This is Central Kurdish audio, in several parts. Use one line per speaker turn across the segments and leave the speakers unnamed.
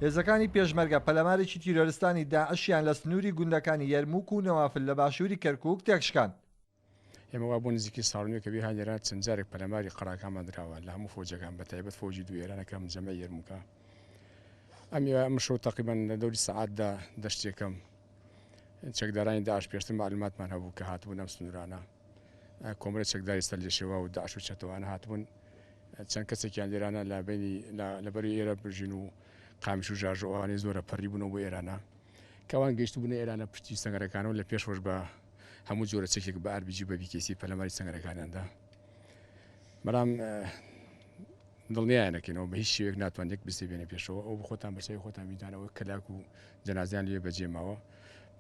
هێزەکانی پێشمەرگە پەلامارێکی تیرۆرستانی داعشیان لە سنووری گوندەکانی یەرموک و نەوافل لە باشووری کەرکووک تێکشکاند.
ئێمە وا بۆ نزیکی ساڵ و نیوێکە بێ هانێرە چەند جارێک پەلاماری قەراکانمان دراوە لە هەموو فەوجەکان بە تایبەت فەوجی دوو ئێرانە کە مجەمەی یەرموکە ئەم ئەمشەو تەقریبەن لە دەوری سەعات دە دەشتێکەم چەکدارانی داعش پێشتر مەعلوماتمان هەبوو کە هاتبوون ئەم سنوورانە کۆمەڵی چەکداری سەر لێشێوا و داعش و چەتەوانە هاتبوون چەند کەسێکیان لێرانە لە بینی لەبەری ئێرە بژین و قامیش و ژاژۆ ئەوانەی زۆرە پەڕی بوونەوە بۆ ئێرانە کەوان گەیشتبوونە ئێرانە پشتی سەنگەرەکانەوە لە پێشەوەش بە هەموو جۆرە چەکێک بە ئاربیجی بە بیکەیسی پەلاماری سەنگەرەکانیان دا بەڵام دڵنیایان نەکەینەوە بە هیچ شێوەیەک ناتوان یەک بسێ بێنە پێشەوە ئەو بخۆتان بەرچاوی خۆتان بیدانەوە کەلاک و جەنازیان لێ بەجێ ماوە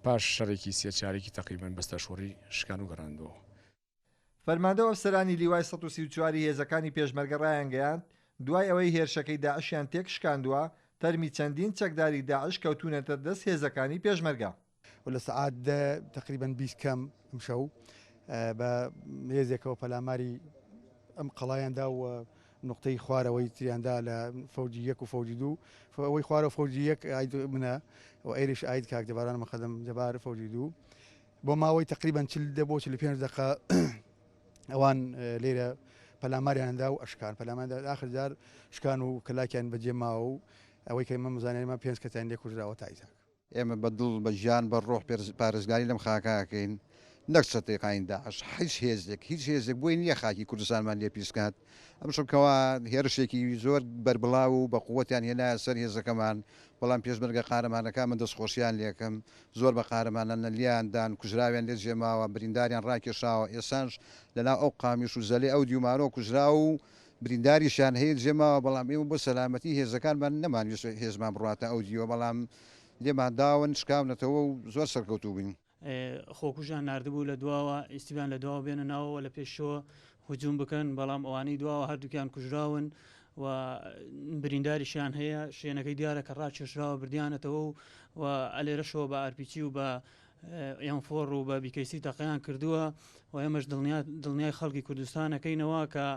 پاش شەڕێکی سێ چارێکی تقریبان بەستە شۆڕی شکان و گەڕاندەوە.
فەرماندە و ئەفسەرانی لیوای 134 ی هێزەکانی پێشمەرگە ڕایانگەیاند، دوای ئەوەی هێرشەکەی داعشیان تێکشکاندووە، تەرمی چەندین چەکداری داعش کەوتوونەتە دەست هێزەکانی پێشمەرگە.
و لە سەعات دە تەقریبەن 20 کەم ئەمشەو بە هێزێکەوە پەلاماری ئەم قەڵایان دا و نقطەی خوارەوەی تریاندا لە فەوجی یەک و فەوجی دوو ئەوەی خوارەوە فەوجی یەک ئاید منە و ئەیرش ئاید کاک جەباران مقدم جەبار فەوجی دوو بۆ ماوەی تقریبان چل دە بۆ 45 دقە ئەوان لێرە پەلاماریان دا و ئەشکان پەلاماندا ئاخر جار شکان و کەلاکیان بەجێ ماوە و ئەوەی کە ئێمە مزانیارمان پێنج کەسیان لێ کوژراوە تا ئیساک.
ئێمە بە دڵ، بە گیان، بە ڕۆح پارێزگاری لەم خاکە ئەکەین، نەک چەتەی قاین داعش، هیچ هێزێک، هیچ هێزێک بۆی نییە خاکی کوردستانمان لێ پیس کات. ئەمشەو کەوا هێرشێکی زۆر بەربڵاو و بە قووەتیان هێنایە سەر هێزەکەمان، بەڵام پێشمەرگە قارەمانەکان من دەستخۆشیان لێکەم، زۆر بە قارەمانانە لێیان دان، کوژراویان لێ جێماوە، برینداریان ڕاکێشاوە، ئێسانش لەناو ئەو قامیش و زەلەی ئەو دیومانۆ کوژراو و برینداریشیان هەیە جێماوە، بەڵام ئێمە بۆ سەلامەتی هێزەکانمان نەمانویست هێزمان بڕواتە ئەو دیوە، بەڵام لێمان داون، شکاونەتەوە و زۆر سەرکەوتوو بووین.
خۆکوژیان ناردبوو لە دواوە، ئیستیبیان لە دواوە بێنە ناوەوە لە پێشەوە هجوم بکەن، بەڵام ئەوانەی دواوە هەردووکیان کوژراون و برینداریشیان هەیە، شوێنەکەی دیارە کە ڕاکێشراوە بردیانەتەوە و و ئەلێرەشەوە بە ئارپیچی و بە ئێم فۆڕ و بە بیکەیسی تەقەیان کردووە و ئێمەش دڵنیا دڵنیای خەڵکی کوردستان ئەکەینەوە کە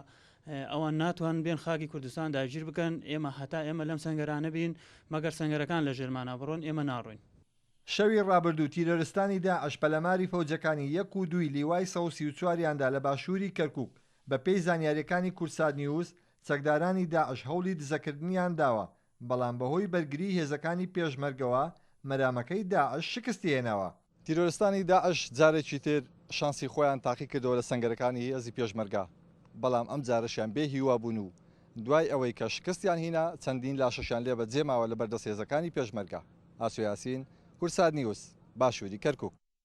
ئەوان ناتوانن بێن خاکی کوردستان داگیر بکەن، ئێمە هەتا ئێمە لەم سەنگەرانە بین مەگەر سەنگەرەکان لە ژێرمانا بڕۆن ئێمە ناڕۆین.
شەوی ڕابردوو تیرۆرستانی داعش پەلاماری فەوجەکانی یەک و دووی لیوای 134 یان دا لە باشووری کەرکووک، بە پێی زانیارییەکانی کوردسات نیوز، چەکدارانی داعش هەوڵی دزەکردنیان داوە، بەڵام بەهۆی بەرگریی هێزەکانی پێشمەرگەوە مەرامەکەی داعش شکستی هێناوە. تیرۆرستانی داعش جارێکی تر شانسی خۆیان تاقی کردەوە لە سەنگەرەکانی هێزی پێشمەرگە، بەڵام ئەم جارەشیان بێ هیوا بوون و دوای ئەوەی کە شکستیان هینا چەندین لاشەشیان لێ بەجێ ماوە لەبەردەست هێزەکانی پێشمەرگە. ئاسۆ یاسین، کوردسات نیوز، باشووری کەرکوک.